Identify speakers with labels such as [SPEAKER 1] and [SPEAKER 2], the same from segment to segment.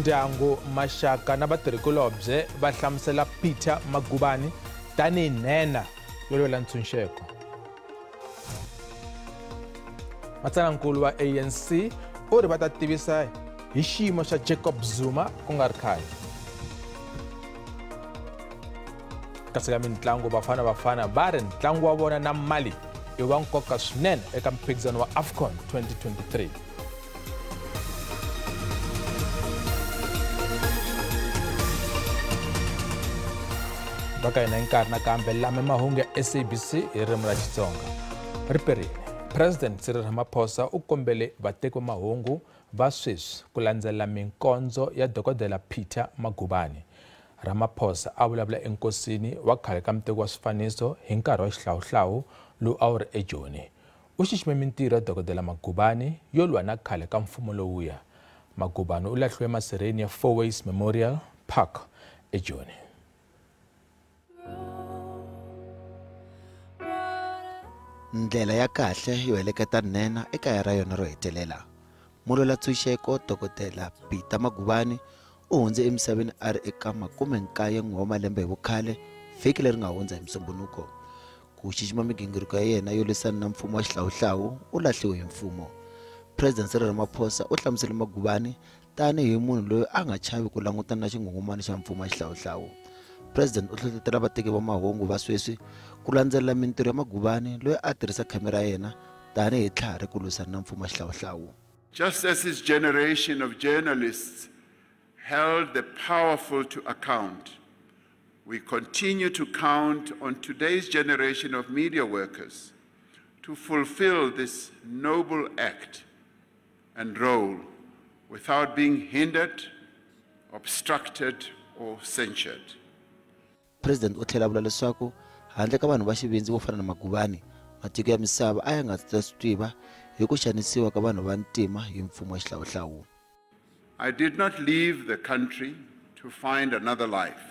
[SPEAKER 1] Ndyangu, maxaka na vatirhikulobye va hlamusela Peter Magubane tanihi nhenha yo lwela ntshunxeko. Matsalwankulu wa ANC u ri va ta tivisa hi xiyimo xa Jacob Zuma ku nga ri khale. Kasi ka mintlangu, Bafana Bafana va ri ntlangu wa vona na Mali i wa nkoka swinene eka mphikizano wa AFCON 2023. Va ka hina nkarhi nakambe lama mahungu ya SABC hi ririmi ra Xitsonga. Riperile, President Cyril Ramaphosa u kombele vateki va mahungu va sweswi ku landzela minkondzo ya Dokodela Peter Magubane. Ramaphosa a vulavula enkosini wa khale ka muteki wa swifaniso hi nkarhi wa xihlawuhlawu lowu a wu ri eJoni. U xixime mintirho ya Dokodela Magubane yo lwa na khale ka mfumo lowuya. Magubane u lahliwe emasirheni ya Fourways Memorial Park eJoni.
[SPEAKER 2] Ndlela ya kahle yo heleketa nhenha ekaya ra yona ro hetelela. Mulwela ntshunxeko Dokodela Peter Magubane u hundze emisaveni a ri eka 91 wa malembe hi vukhale vhiki leri nga hundza hi Musumbhunuko. Ku xixima migingiriko ya yena yo lwisana na mfumo wa xihlawuhlawu u lahliwe hi mfumo. President Cyril Ramaphosa u hlamusele Magubane tanihi munhu loyi a nga chavi ku langutana na xinghunghumani xa mfumo wa xihlawuhlawu. President u hlohlotela vateki va mahungu va sweswi ku landzelela mintirho ya Magubane loyi a tirhisa khamera ya yena tanihi tlhari ku lwisana na mfumo wa xihlawuhlawu.
[SPEAKER 3] Just as his generation of journalists held the powerful to account, we continue to count on today's generation of media workers to fulfill this noble act and role without being hindered, obstructed, or censured.
[SPEAKER 2] President u tlhela vula leswaku handle ka vanhu va xivindzi vo fana na Magubane, matiko ya misava a ya nga ta swi tiva hi ku xanisiwa ka vanhu va ntima hi mfumo wa xihlawuhlawu.
[SPEAKER 3] I did not leave the country to find another life.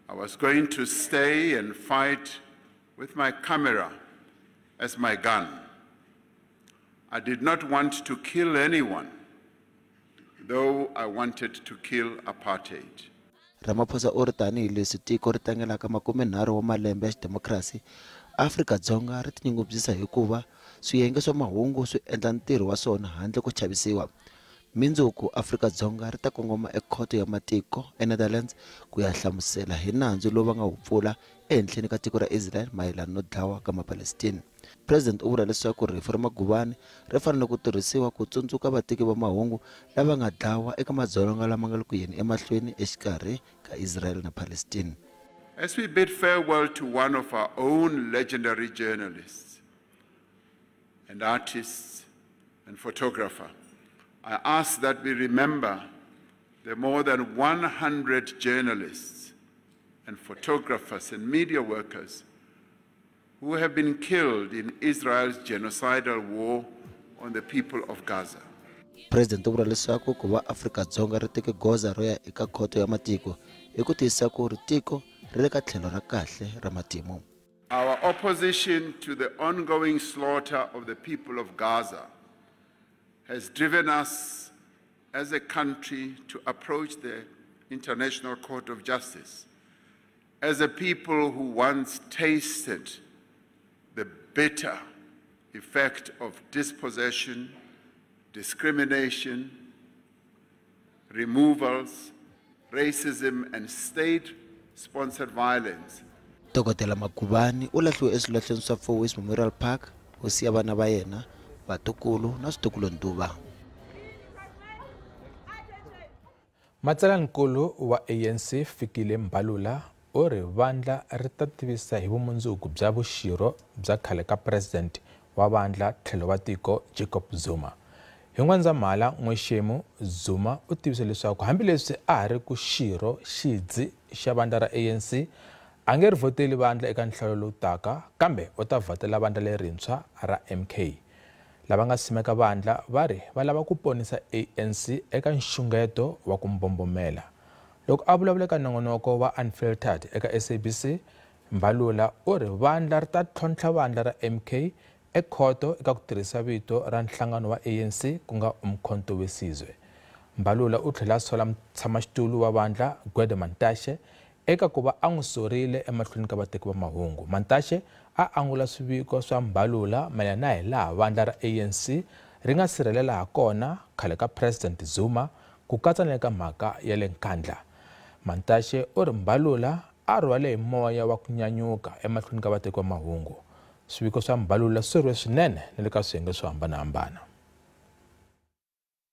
[SPEAKER 3] I was going to stay and fight with my camera as my gun. I did not want to kill anyone, though I wanted to kill apartheid.
[SPEAKER 2] Ramaphosa u ri tanihileswi tiko ri tlangelaka 30 wa malembe ya xidemokirasi, Afrika-Dzonga ri tinyungubyisa hikuva swiyenge swa mahungu swi endla ntirho wa swona handle ko chavisiwa. Mindzuku Afrika-Dzonga ri ta kongoma ekhoto ya matiko eNetherlands ku ya hlamusela hi nandzu lowu va nga wu pfula ehenhleni ka tiko ra Israel mayelana no dlawa ka Mapalestina. President u vula leswaku rifu ra Magubane ri fanele ku tirhisiwa ku tsundzuka vateki va mahungu lava nga dlawa eka madzolonga lama nga le ku yeni emahlweni exikarhi ka Israel na Palestine.
[SPEAKER 3] As we bid farewell to one of our own legendary journalists and artists and photographer, I ask that we remember the more than 100 journalists and photographers and media workers who have been killed in Israel's genocidal war on the people of Gaza.
[SPEAKER 2] President u vula leswaku ku va Afrika-Dzonga ri teke goza ro ya eka khoto ya matiko i ku tiyisisa ku ri tiko ri le ka tlhelo ra kahle ra matimu.
[SPEAKER 3] Our opposition to the ongoing slaughter of the people of Gaza has driven us as a country to approach the International Court of Justice as a people who once tasted the bitter effect of dispossession, discrimination, removals, racism, and state-sponsored violence.
[SPEAKER 2] Dokodela Magubane u lahliwe eswilahlweni swa Fourways Memorial Park u siya vana va yena, vatukulu na switukulonduva.
[SPEAKER 1] Matsalwankulu wa ANC Fikile Mbalula u ri vandla ri ta tivisa hi vumundzuku bya vuxirho bya khale ka president wa vandla tlhelo wa tiko Jacob Zuma. Hi N'wendzamhala n'wexemu, Zuma u tivise leswaku hambileswi a ha ri ku xirho xidzi xa vandla ra ANC, a nge ri vhoteli vandla eka nhlawulo lowu taka, kambe u ta vhotela vandla lerintshwa ra MK. Lava nga simeka vandla va ri va lava ku ponisa ANC eka nxungeto wa ku mbombomela. Loko a vulavula eka nongonoko wa Unfiltered eka SABC, Mbalula u ri vandla ri ta tlhontlha vandla ra MK ekhoto eka ku tirhisa vito ra nhlangano wa ANC ku nga Umkhonto we Sizwe. Mbalula u tlhela a sola mutshamaxitulu wa vandla Gwede Mantashe eka ku va a n'wi sorile emahlweni ka vateki va mahungu. Mantashe a angula swiviko swa Mbalula mayelana na hi laha vandla ra ANC ri nga sirhelela ha kona khale ka President Zuma ku katsa na le ka mhaka ya le Nkandla. Mantashe u ri Mbalula a rhwale hi moya wa ku nyanyuka emahlweni ka vateki va mahungu. Swiviko swa Mbalula swi rhwe swinene na le ka swiyenge swo hambanahambana.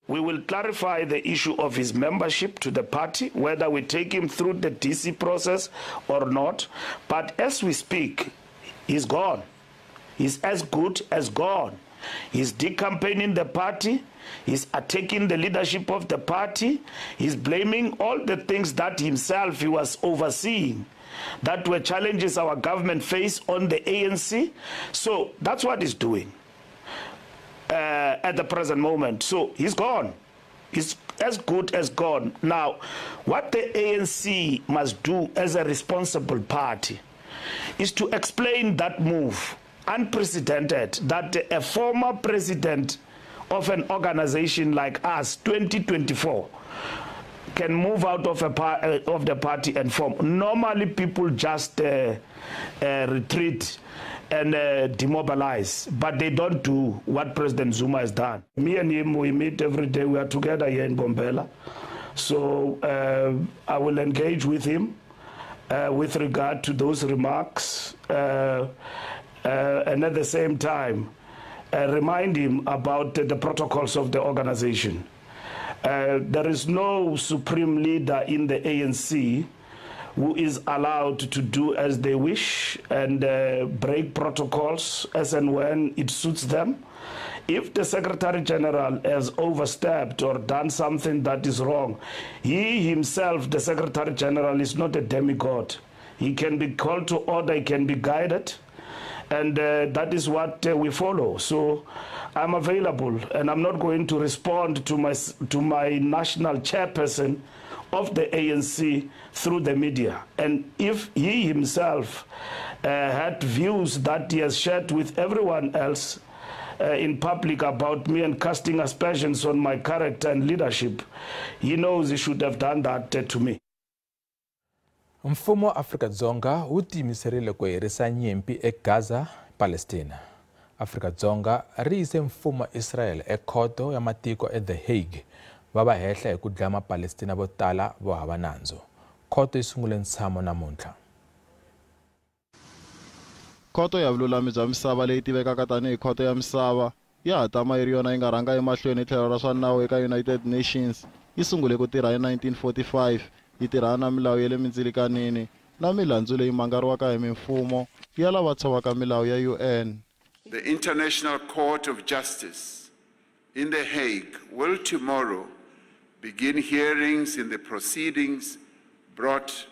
[SPEAKER 4] We will clarify the issue of his membership to the party, whether we take him through the DC process or not. But as we speak, he's gone. He's as good as gone. He's decampaigning the party. He's attacking the leadership of the party. He's blaming all the things that himself he was overseeing, that were challenges our government faced on the ANC. So that's what he's doing at the present moment. So he's gone. He's as good as gone. Now, what the ANC must do as a responsible party is to explain that move, unprecedented, that a former president of an organization like us, 2024, can move out of of the party and form. Normally, people just retreat and demobilize, but they don't do what President Zuma has done. Me and him, we meet every day. We are together here in Bombela. So I will engage with him with regard to those remarks, and at the same time, remind him about the protocols of the organization. There is no supreme leader in the ANC who is allowed to do as they wish and break protocols as and when it suits them. If the Secretary General has overstepped or done something that is wrong, he himself, the Secretary General, is not a demigod. He can be called to order, he can be guided, and that is what we follow. So I'm available, and I'm not going to respond to my national chairperson of the ANC through the media. And if he himself had views that he has shared with everyone else in public about me and casting aspersions on my character and leadership, he knows he should have done that to me.
[SPEAKER 1] Mfumo wa Afrika-Dzonga wu tiyimiserile ku herisa nyimpi eGaza, Palestina. Afrika-Dzonga ri yise mfumo wa Israel ekhoto ya matiko eThe Hague va va hehla hi ku dlaya Mapalestina vo tala vo hava nandzu. Khoto yi sungule ntshamo namuntlha.
[SPEAKER 5] Khoto ya vululami bya misava leyi tivekaka tanihi Khoto ya Misava ya ha tama yi ri yona yi nga rhanga emahlweni hi tlhelo ra swa nawu eka United Nations. Yi sungule ku tirha hi 1945, yi tirhana na milawu ya le mindzilikanini na milandzu leyi mangariwaka hi mimfumo ya lava tshovaka milawu ya UN.
[SPEAKER 3] The International Court of Justice in The Hague will tomorrow begin hearings in the proceedings brought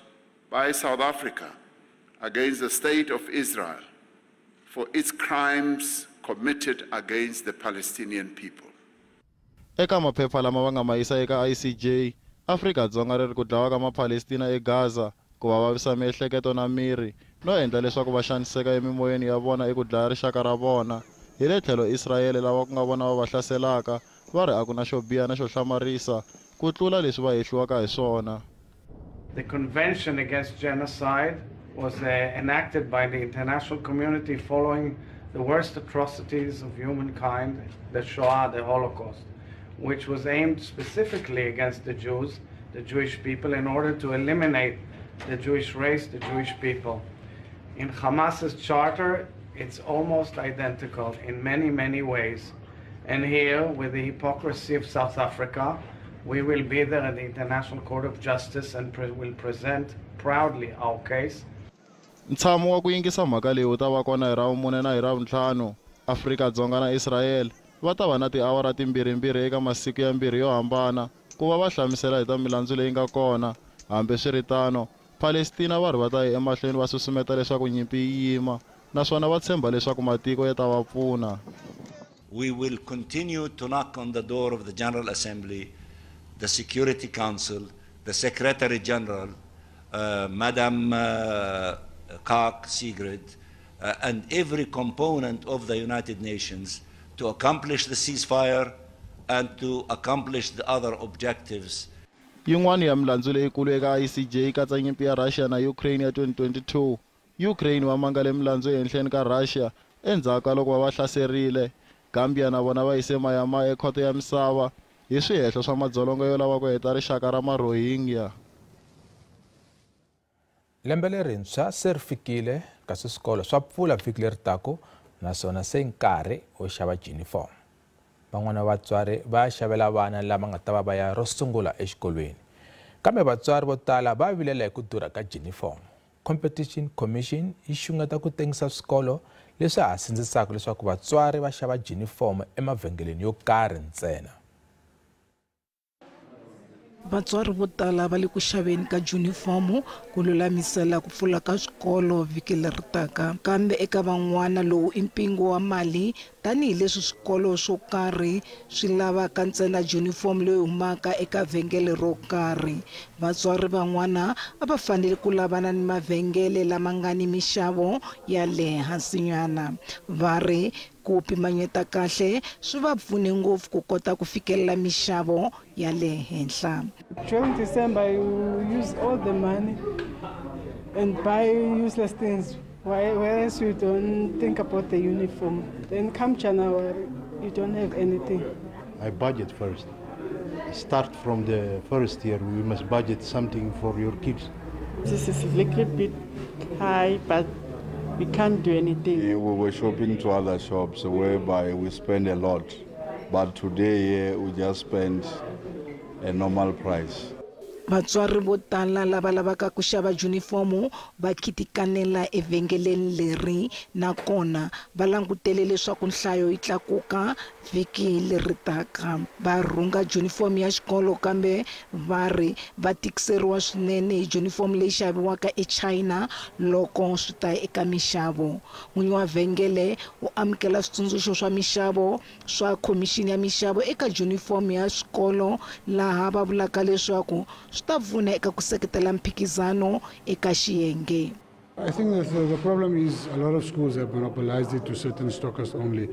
[SPEAKER 3] by South Africa against the State of Israel for its crimes committed against the Palestinian people.
[SPEAKER 5] Eka maphepha lama va nga ma yisa eka ICJ, Afrika-Dzonga ri ri ku dlawa ka Mapalestina eGaza, ku va vavisa miehleketo na miri, no endla leswaku va xaniseka emimoyeni ya vona eku dlaya rixaka ra vona. Hi le tlhelo Israyele lava ku nga vona va va hlaselaka, va ri a ku na xo biha na xo hlamarisa ku tlula leswi va hehliwaka hi swona.
[SPEAKER 6] The Convention Against Genocide was enacted by the international community following the worst atrocities of humankind, the Shoah, the Holocaust, which was aimed specifically against the Jews, the Jewish people, in order to eliminate the Jewish race, the Jewish people. In Hamas's charter, it's almost identical in many, many ways. And here, with the hypocrisy of South Africa, we will be there at the International Court of Justice and will present proudly our case.
[SPEAKER 5] Ntshamo wa ku yingisa mhaka leyi wu ta va kona hi Ravumune na hi Ravuntlhanu. Afrika-Dzonga na Israel va ta va na tiawara timbirhimbirhi eka masiku yambirhi yo hambana ku va va hlamusela hi ta milandzu leyi nga kona. Hambiswiritano, Palestina va ri va ta ya emahlweni va susumeta leswaku nyimpi yi yima naswona va tshemba leswaku matiko ya ta va pfuna.
[SPEAKER 7] We will continue to knock on the door of the General Assembly, the Security Council, the Secretary General, Madam Kak Sigrid, and every component of the United Nations to accomplish the ceasefire and to accomplish the other objectives.
[SPEAKER 5] Yin'wana ya milandzu leyikulu eka ICJ yi katsa nyimpi ya Russia na Ukraine ya 2022. Ukraine va mangale milandzu ehenhleni ka Russia endzhaku ka loko va va hlaserile. Gambia na vona va yise Myanmar ekhoto ya misava hi swihehlo swa madzolonga yo lava ku heta rixaka ra ma-Rohingya.
[SPEAKER 1] Lembe lerintshwa se ri fikile kasi swikolo swa pfula vhiki leri taka naswona se nkarhi wo xava junifomo. Van'wana vatswari va xavela vana lava nga ta va va ya ro sungula exikolweni. Kambe vatswari vo tala va vilela hi ku durha ka junifomo. Competition Commission yi xungeta ku tengisa swikolo leswi ha sindzisaka leswaku vatswari va xava junifomo emavhengeleni yo karhi ntsena.
[SPEAKER 8] Vatswari vo tala va le ku xaveni ka junifomo ku lulamisela ku pfula ka swikolo vhiki leri taka, kambe eka van'wana lowu i mpingu wa mali tanihileswi swikolo swo karhi swi lavaka ntsena junifomo leyi humaka eka vhengele ro karhi. Vatswari van'wana a va fanele ku lavana ni mavhengele lama nga ni mixavo ya le hansinyana. Va ri ku pimanyeta kahle swi va pfune ngopfu ku kota ku fikelela mixavo ya le henhla.
[SPEAKER 9] During December you use all the money and buy useless things, whereas you don't think about the uniform. Then come January, you don't have anything.
[SPEAKER 10] I budget first. Start from the first year, we must budget something for your kids.
[SPEAKER 9] This is a little bit high, but we can't do anything.
[SPEAKER 11] We were shopping to other shops whereby we spend a lot, but today we just spend a normal price.
[SPEAKER 8] Vatswari vo tala lava lavaka ku xava junifomo va khitikanela evhengeleni leri nakona va langutele leswaku nhlayo yi tlakuka vhiki leri taka. Va rhunga junifomo ya xikolo kambe va ri va tikiseriwa swinene hi junifomo leyi xaviwaka eChina loko swi ta eka mixavo. N'winyi wa vhengele u amukela switsundzuxo swa mixavo swa khomixini ya mixavo eka junifomo ya xikolo, laha va vulaka leswaku swi ta pfuna eka ku seketela mphikizano eka xiyenge.
[SPEAKER 12] I think that the problem is a lot of schools have monopolized it to certain stockers only.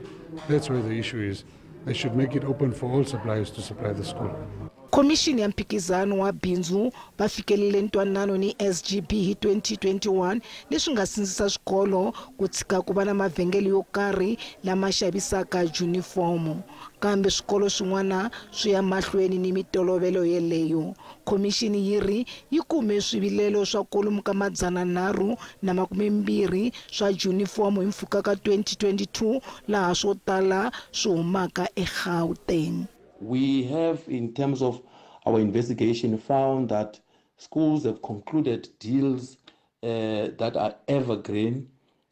[SPEAKER 12] That's where the issue is. They should make it open for all suppliers to supply the school.
[SPEAKER 8] Khomixini ya mphikizano wa bindzu va fikelele ntwanano ni SGB hi 2021 leswi nga sindzisa swikolo ku tshika ku va na mavhengele yo karhi lama xavisaka junifomo, kambe swikolo swin'wana swi ya mahlweni ni mitolovelo yeleyo. Khomixini yi ri yi kume swivilelo swa kwalomu ka 320 swa junifomo hi mpfhuka ka 2022, laha swo tala swi humaka eGauteng.
[SPEAKER 13] We have, in terms of our investigation, found that schools have concluded deals that are evergreen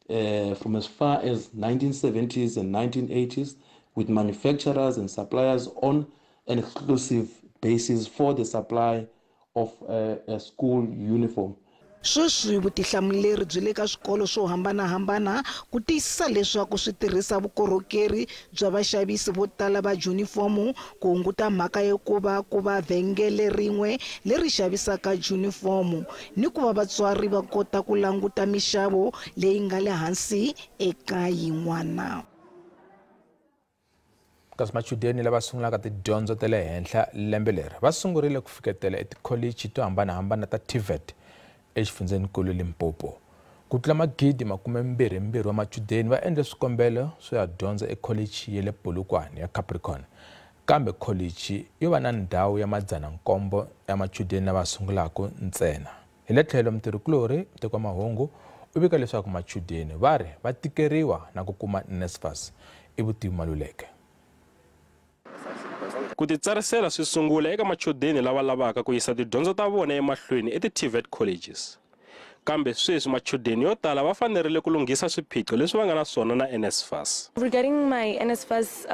[SPEAKER 13] from as far as 1970s and 1980s with manufacturers and suppliers on an exclusive basis for the supply of a school uniform.
[SPEAKER 8] Sweswi vutihlamuleri byi le ka swikolo swo hambanahambana ku tiyisisa leswaku swi tirhisa vukorhokeri bya vaxavisi vo tala va junifomo ku hunguta mhaka ya ku va vhengele rin'we leri xavisaka junifomo ni ku va vatswari va kota ku languta mixavo leyi nga le hansi eka yin'wana.
[SPEAKER 1] Kasi machudeni lava sungulaka tidyondzo ta le henhla lembe leri va sungurile ku fiketela etikholichi to hambanahambana ta TVET exifundzhenikulu Limpopo. Ku tlula 22,000 wa machudeni va endle swikombelo swo ya dyondza ekholichi ya le Polokwane ya Capricorn, kambe kholichi yo va na ndhawu ya 700 ya machudeni lava sungulaka ntsena. Hi le tlhelo mutirhikulorhi Muteki wa Mahungu u vika leswaku machudeni va ri va tikeriwa na ku kuma NSFAS. I Vutivi Maluleke.
[SPEAKER 14] Ku titsarisela swi sungula eka machudeni lava lavaka ku yisa tidyondzo ta vona emahlweni eti-TVET colleges. Kambe sweswi machudeni yo tala va fanerile ku lunghisa swiphiqo leswi va nga na swona na NSFAS.
[SPEAKER 15] Regarding my NSFAS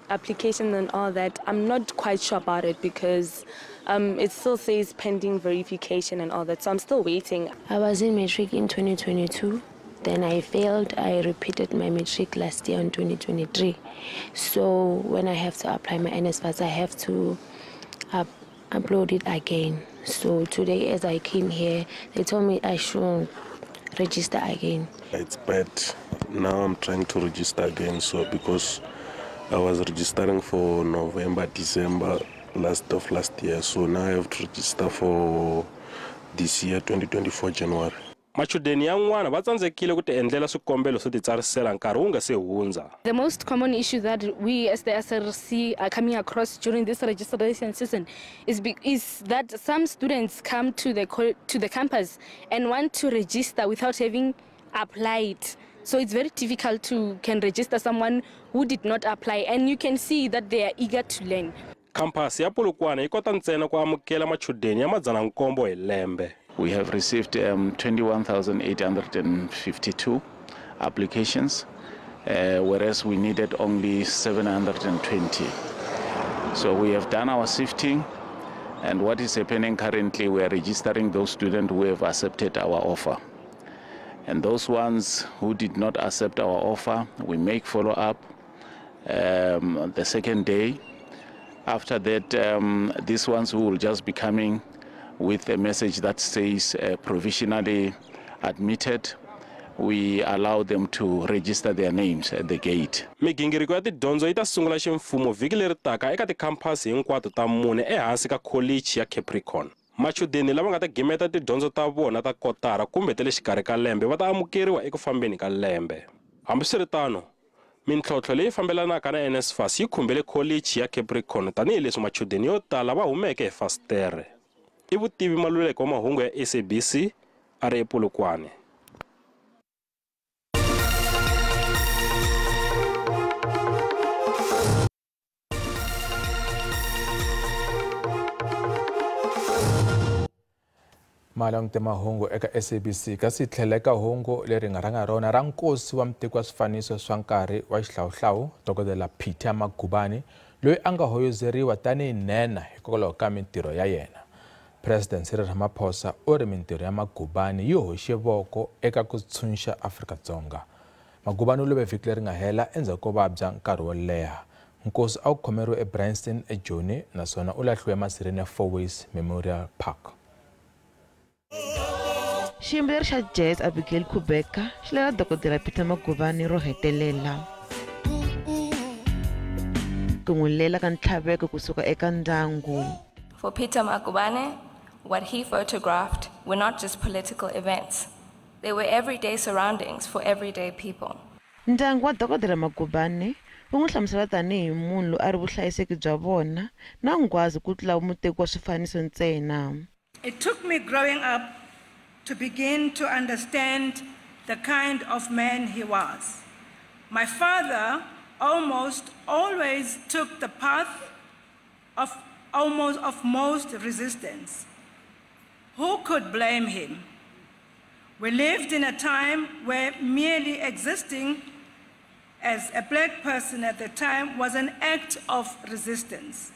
[SPEAKER 15] application and all that, I'm not quite sure about it because it still says pending verification and all that, so I'm still waiting.
[SPEAKER 16] I was in matric in 2022. Then I failed. I repeated my matric last year in 2023. So when I have to apply my NSFAS, I have to upload it again. So today, as I came here, they told me I should register again.
[SPEAKER 17] It's bad. Now I'm trying to register again, so because
[SPEAKER 14] I was registering for November, December last year, so now I have to register for this year, 2024 January. Machudeni yan'wana va tsandzekile ku tiendlela swikombelo swo titsarisela nkarhi wu nga se hundza.
[SPEAKER 17] The most common issue that we as the SRC are coming across during this registration season is that some students come to the campus and want to register without having applied. So it's very difficult to can register someone who did not apply, and you can see that they are eager to learn.
[SPEAKER 14] Campus ya Polokwane yi kota ntsena ku amukela machudeni ya 900 hi lembe.
[SPEAKER 18] We have received 21,852 applications, whereas we needed only 720. So we have done our sifting, and what is happening currently, we are registering those students who have accepted our offer. And those ones who did not accept our offer, we make follow-up the second day. After that, these ones who will just be coming with a message that says provisionally admitted, we allow them to register their names at the gate.
[SPEAKER 14] Migingiriko ya tidyondzo yi ta sungula ximfumo vhiki leri taka eka tikhampasi hinkwato ta mune ehansi ka kholichi ya Capricorn. Machudeni lava nga ta gimeta tidyondzo ta vona ta kotara kumbe ta le xikarhi ka lembe va ta amukeriwa eku fambeni ka lembe. Hambiswiritano, mintlhontlho leyi fambelanaka na NSFAS yi khumbele kholichi ya Capricorn tanihileswi machudeni yo tala va humeke hi fasitere. I Vutivi Maluleke wa mahungu ya SABC a ri ePolokwane.
[SPEAKER 1] Malangute mahungu eka SABC kasi tlhela eka hungu leri nga rhanga rona ra nkosi wa muteki wa swifaniso swa nkarhi wa xihlawuhlawu Dokodela Peter Magubane loyi a nga hoyozeriwa tanihi nhenha hikokwalaho ka mintirho ya yena. President Cyril Ramaphosa u ri mintirho ya Magubane yi hoxe voko eka ku tshunxa Afrika-Dzonga. Magubane u love vhiki leri nga hela endzhaku ko vabya nkarhi wo leha. Nkosi a wu khomeriwe eBryanston eJoni naswona u lahliwe emasirheni ya Fourways Memorial Park.
[SPEAKER 19] Xiyimbeleri xa jazz Abigail Kubeka xi lela Dokodela Peter Magubane ro hetelela. Ku n'wi lela ka ntlhaveko kusuka eka ndyangu.
[SPEAKER 20] For Peter Magubane, what he photographed were not just political events. They were everyday surroundings for everyday people.
[SPEAKER 19] Ndyangu wa Dokodela Magubane wu n'wi hlamusela tanihi munhu loyi a ri vuhlayiseki bya vona na nghwazi ku tlula muteki wa swifaniso ntsena.
[SPEAKER 21] It took me growing up to begin to understand the kind of man he was. My father almost always took the path of most resistance. Who could blame him? We lived in a time where merely existing as a black person at the time was an act of resistance.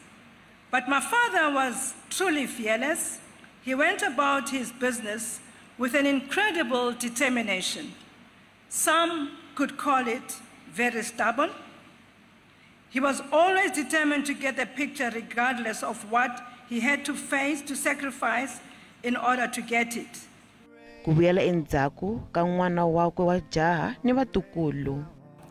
[SPEAKER 21] But my father was truly fearless. He went about his business with an incredible determination. Some could call it very stubborn. He was always determined to get the picture regardless of what he had to face to sacrifice in order to get it.
[SPEAKER 19] Ku vuyela endzhaku ka n'wana wakwe wa jaha ni vatukulu.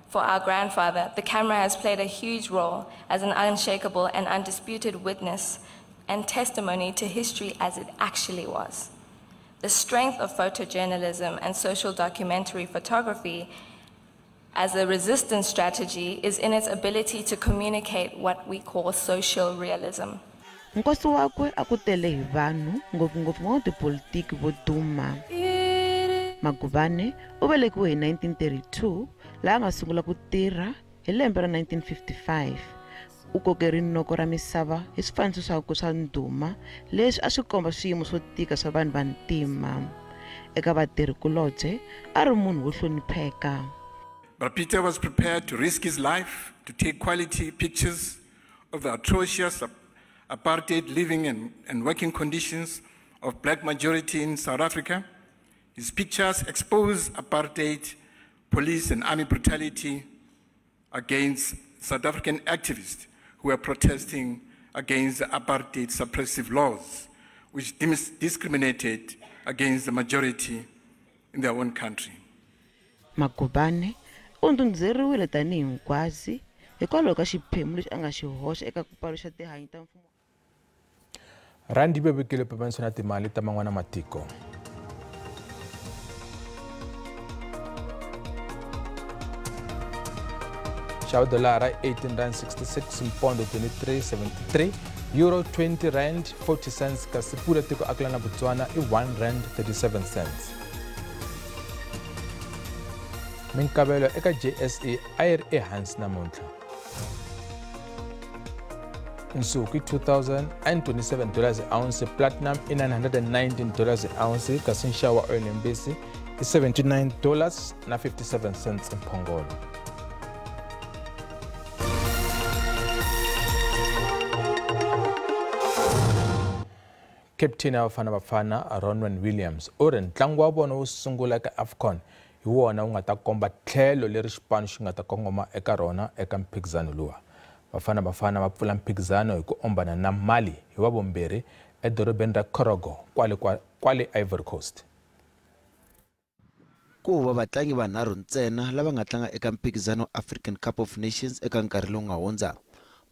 [SPEAKER 20] For our grandfather, the camera has played a huge role as an unshakable and undisputed witness and testimony to history as it actually was. The strength of photojournalism and social documentary photography as a resistance strategy is in its ability to communicate what we call social realism.
[SPEAKER 19] Nkosi wakwe a ku tele hi vanhu, ngopfungopfu van'watipolitiki vo duma. Magubane u velekiwe hi 1932 laha a nga sungula ku tirha hi lembe ra 1955. U koke rinoko ra misava hi swifaniso swakwe swa ndhuma leswi a swi komba swiyimo swo tika swa vanhu va ntima. Eka vatirhikulobye a ri munhu wo hlonipheka.
[SPEAKER 3] But Peter was prepared to risk his life to take quality pictures of the atrocious apartheid living and working conditions of black majority in South Africa. His pictures expose apartheid, police and army brutality against South African activists who were protesting against the apartheid suppressive laws, which discriminated against the majority in their own country.
[SPEAKER 19] Magubane u ndhundhuzeriwile tanihi nghwazi hikwalaho ka xiphemu lexi a nga xi hoxa eka ku paluxa tihanyi ta mfumo.
[SPEAKER 1] Randi vevukile pimaniso na timali ta man'wana matiko. Xava dolara 18.66, mpondo 23.73, euro 20 rand 40 cents, kasi pula tiko akelana Botswana i 1 rand 37 cents. Minkavelo eka JSE a yi ri ehansi namuntlha. Nsuku i $2,027 ounce, platinum i $919 ounce, kasi nxavo wa oil mbisi i $79.57 mphongolo. Captain wa Bafana Bafana Ronwen Williams u ri ntlangu wa vona wo sungula eka AFCON hi wona wu nga ta komba tlhelo leri xipano xi nga ta kongoma eka rona eka mphikizano luwa. Bafana Bafana va pfula mphikizano hi ku ombana na Mali hi wa vumbirhi edorobeni ra Korogo kwale Ivory Coast.
[SPEAKER 2] Ku va vatlangi vanharhu ntsena lava nga tlanga eka mphikizano African Cup of Nations eka nkarhi lowu nga hundza.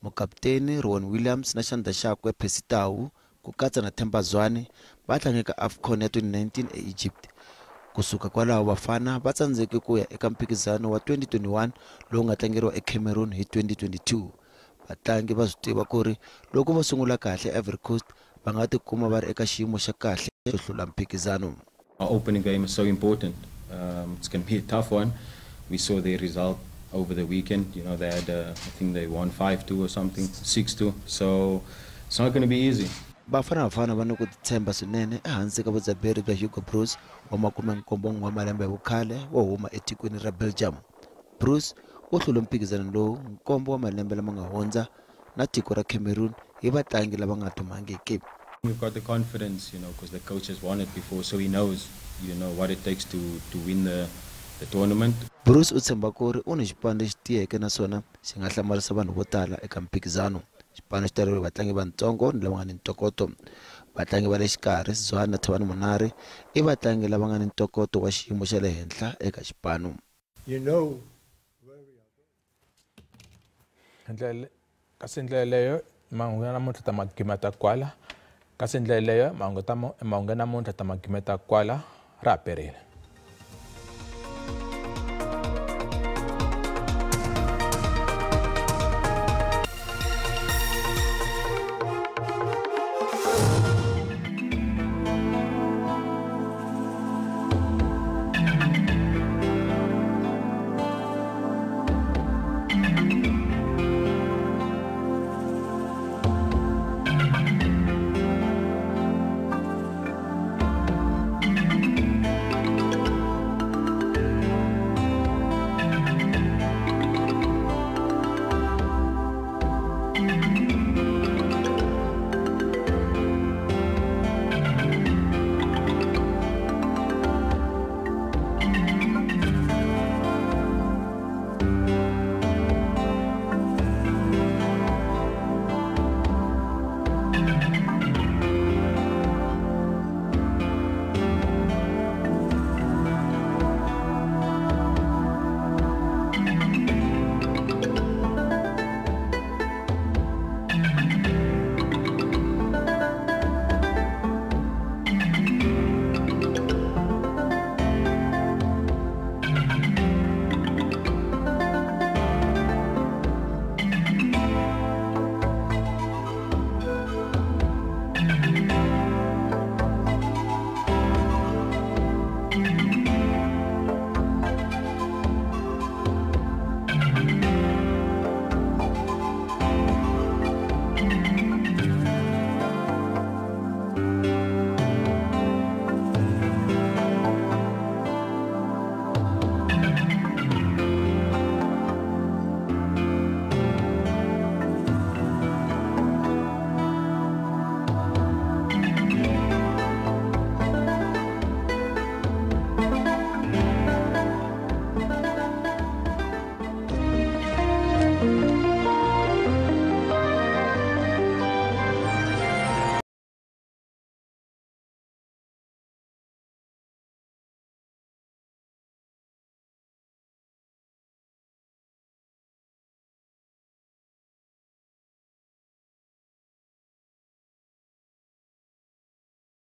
[SPEAKER 2] Mukaputeni Ronwen Williams na xandla xakwe Percy Tau ku katsa na Themba Zwane va tlange eka AFCON ya 2019 eEgypt. Kusuka kwalaho Bafana va tsandzeke ku ya eka mphikizano wa 2021 lowu nga tlangeriwa eCameroon hi 2022. Vatlangi va swi tiva ku ri loko va sungula kahle Ivory Coast va nga tikuma va ri eka xiyimo xa kahle xo hlula mphikizano.
[SPEAKER 22] Our opening game is so important. It's going to be a tough one. We saw their result over the weekend. You know, they had I think they won 5-2 or something, 6-2. So it's not going to be easy.
[SPEAKER 2] Bafana Bafana va ni ku titshemba swinene ehansi ka vudzaberi bya Hugo Broos wa 71 wa malembe ya vukhale wo huma etikweni ra Belgium. Broos u hlule mphikizano lowu nkombo wa malembe lama nga hundza na tiko ra Cameroon hi vatlangi lava nga dumangiki.
[SPEAKER 22] We've got the confidence, you know, because the coach has won it before, so he knows, you know, what it takes to win the tournament.
[SPEAKER 2] Broos u tshemba ku ri u ni xipano lexi tiyeke naswona xi nga hlamarisa vanhu vo tala eka mphikizano. Xipano xi taleriwe vatlangi vatsongo ni lava nga ni ntokoto. Vatlangi va le xikarhi Zwane na Thabani Monare i vatlangi lava nga ni ntokoto wa xiyimo xa le henhla eka xipano.
[SPEAKER 1] You know, kasi ndlela leyo mahungu namuntlha ta magimeta kwala. Kasi ndlela leyo mahungu namuntlha ta magimeta kwala ra perile.